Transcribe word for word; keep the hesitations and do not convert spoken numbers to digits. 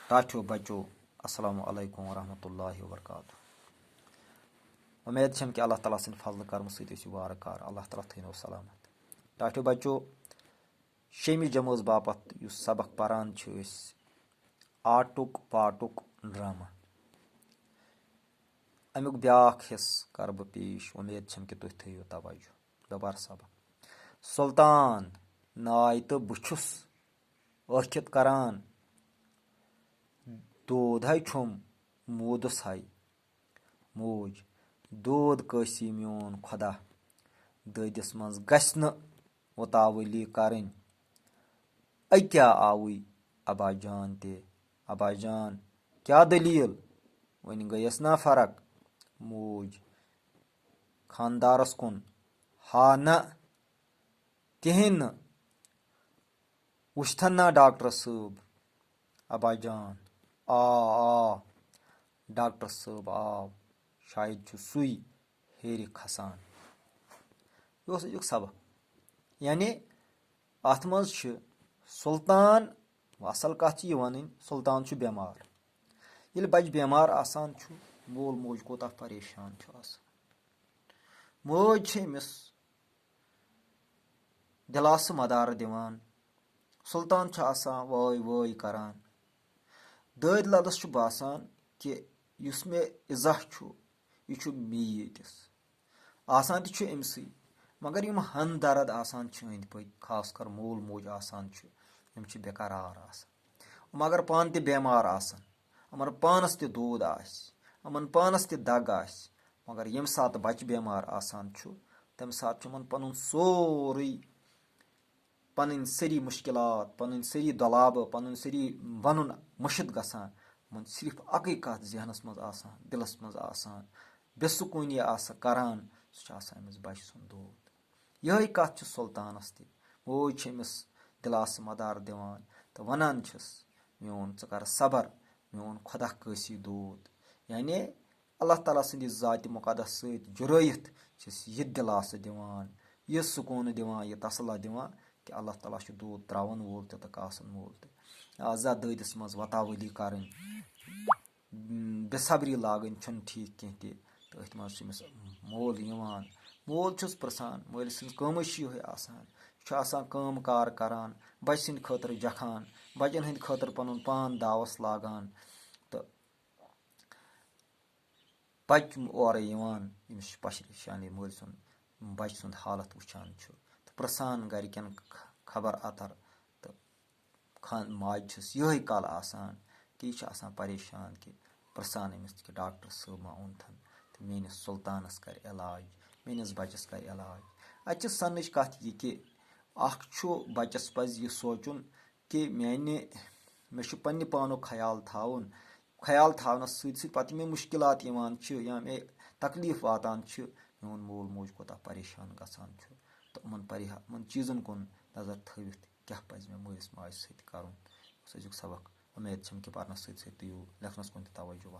ٹاٹھیو بچو، السلام علیکم ورحمۃ اللہ وبرکاتہ۔ امید چھم کہ اللہ تعالیٰ سٕنٛدِ فضلہٕ کرمہٕ سۭتۍ ٲسِو وارٕ کارٕ۔ اللہ تعالیٰ تھٲینو سلامت۔ ٹاٹھیو بچو، شیٚمہِ جمٲژ باپتھ یُس سبق پران چھِ أسۍ، آٹُک پاٹُک ڈرامہ، امیُک بیاکھ حصہٕ کرٕ بہٕ پیش۔ امید چھم کہ تُہۍ تھٲیِو توجہ۔ دُبارٕ سبق۔ سلطان ناے تہٕ بہٕ چھُس ٲکھِتھ کران، دود ہے چھُم، موٗدُس ہے۔ موج، دود کٲسی میون خۄدا، دٲدِس منٛز گژھِ نہٕ وُتاوٕلی کرٕنۍ۔ أکیٛاہ آوٕے ابا جان تہِ۔ ابا جان، کیٛاہ دٔلیٖل؟ وۄنۍ گٔیَس نا فرق؟ موج، خاندارس کُن، ہا نہ، کِہیٖنۍ نہٕ۔ وٕچھتھن نا ڈاکٹر صٲب؟ ابا جان، آ، آ، ڈاکٹر صٲب آو، شاید چھُ سُے ہیٚرِ کھسان۔ یہِ اوس أزیُک سبق۔ یعنی اَتھ منٛز چھِ سُلطان، اَصٕل کَتھ چھِ یہِ وَنٕنۍ، سُلطان چھُ بٮ۪مار۔ ییٚلہِ بَچہٕ بٮ۪مار آسان چھُ، مول موج کوٗتاہ پریشان چھُ آسان۔ موج چھِ أمِس دِلاسہٕ مدارٕ دِوان۔ سُلطان چھُ آسان وٲے وٲے کران۔ دٲدۍ لَدَس چھُ باسان کہِ یُس مےٚ اِزاہ چھُ، یہِ چھُ مے ییٚتِس۔ آسان تہِ چھُ أمۍسٕے، مگر یِم ہمدرد آسان چھِ أنٛدۍ پٔکۍ، خاص کر مول موج آسان چھُ، یِم چھِ بے قرار آسان۔ یِم اگر پانہٕ تہِ بٮ۪مار آسَن، یِمَن پانَس تہِ دود آسہِ، یِمَن پانَس تہِ دگ آسہِ، مگر ییٚمہِ ساتہٕ بَچہٕ بٮ۪مار آسان چھُ، تَمہِ ساتہٕ چھُ یِمَن پَنُن سورُے، پَنٕنۍ سٲری مُشکِلات، پَنٕنۍ سٲری دۄلابہٕ، پَنُن سٲری وَنُن مٔشِتھ گژھان۔ یِمَن صرف اَکٕے کَتھ ذہنَس منٛز آسان، دِلَس منٛز آسان، بے سکوٗنی آسان کَران، سُہ چھُ آسان أمِس بَچہٕ سُنٛد دود۔ یِہوٚے کَتھ چھِ سُلطانَس تہِ۔ موج چھِ أمِس دِلاسہٕ مدار دِوان تہٕ وَنان چھِس، "میون ژٕ کَر صبر، میون خۄدا کٲسی دود۔" یعنی اللہ تعالیٰ سٕنٛدِ ذاتِ مُقدس سۭتۍ جُرٲیِتھ چھِس یہِ دِلاسہٕ دِوان، یہِ سکوٗن دِوان، یہِ تسلا دِوان کہِ اللہ تعالیٰ چھُ دود ترٛاوَن وول تہِ تہٕ کاسَن وول تہِ۔ آ، زا دٲدِس منٛز وَتاوٲلی کَرٕنۍ، بے صبری لاگٕنۍ چھُنہٕ ٹھیٖک کینٛہہ تہِ۔ تہٕ أتھۍ منٛز چھُ أمِس مول یِوان۔ مول چھُس پرٛژھان، مٲلۍ سٕنٛز کٲمٕے چھِ یِہوٚے آسان۔ یہِ چھُ آسان کٲم کار کَران، بَچہٕ سٕنٛدِ خٲطرٕ جَکھان، بَچَن ہٕنٛدِ خٲطرٕ پَنُن پان داوَس لاگان۔ تہٕ بَچہٕ اورَے یِوان، ییٚمِس چھِ پَشریشانی مٲلۍ سُنٛد، بَچہٕ سُنٛد حالت وٕچھان چھُ تہٕ پرٛژھان گَرِکٮ۪ن خ-، خبر اَتَر۔ تہٕ خان-، ماجہِ چھِس یِہوٚے کَل آسان کہِ یہِ چھِ آسان پریشان کہِ پرٛژھان أمِس کہِ ڈاکٹر صٲب ما اوٚنتھَن تہٕ میٛٲنِس سُلطانَس کَرِ علاج، میٛٲنِس بَچَس کَرِ علاج۔ اَتہِ چھِ سَننٕچ کَتھ یہِ کہِ اَکھ چھُ بَچَس پَزِ یہِ سونٛچُن کہِ میٛانہِ، مےٚ چھُ پنٛنہِ پانُک خیال تھاوُن، خیال تھاونَس سۭتۍ سۭتۍ پَتہٕ مےٚ مُشکِلات یِوان چھِ یا مےٚ تکلیٖف واتان چھِ، میون مول موج کوٗتاہ پریشان گژھان چھُ۔ تہٕ یِمَن پریشا-، یِمَن چیٖزَن کُن نظر تھٲوِتھ کیٛاہ پَزِ مےٚ مٲلِس ماجہِ سۭتۍ کَرُن؟ یہِ اوس أزیُک سبق۔ اُمید چھَم کہِ پَرنَس سۭتۍ سۭتۍ تُہۍ یِیِو لیکھنَس کُن تہِ توجہ۔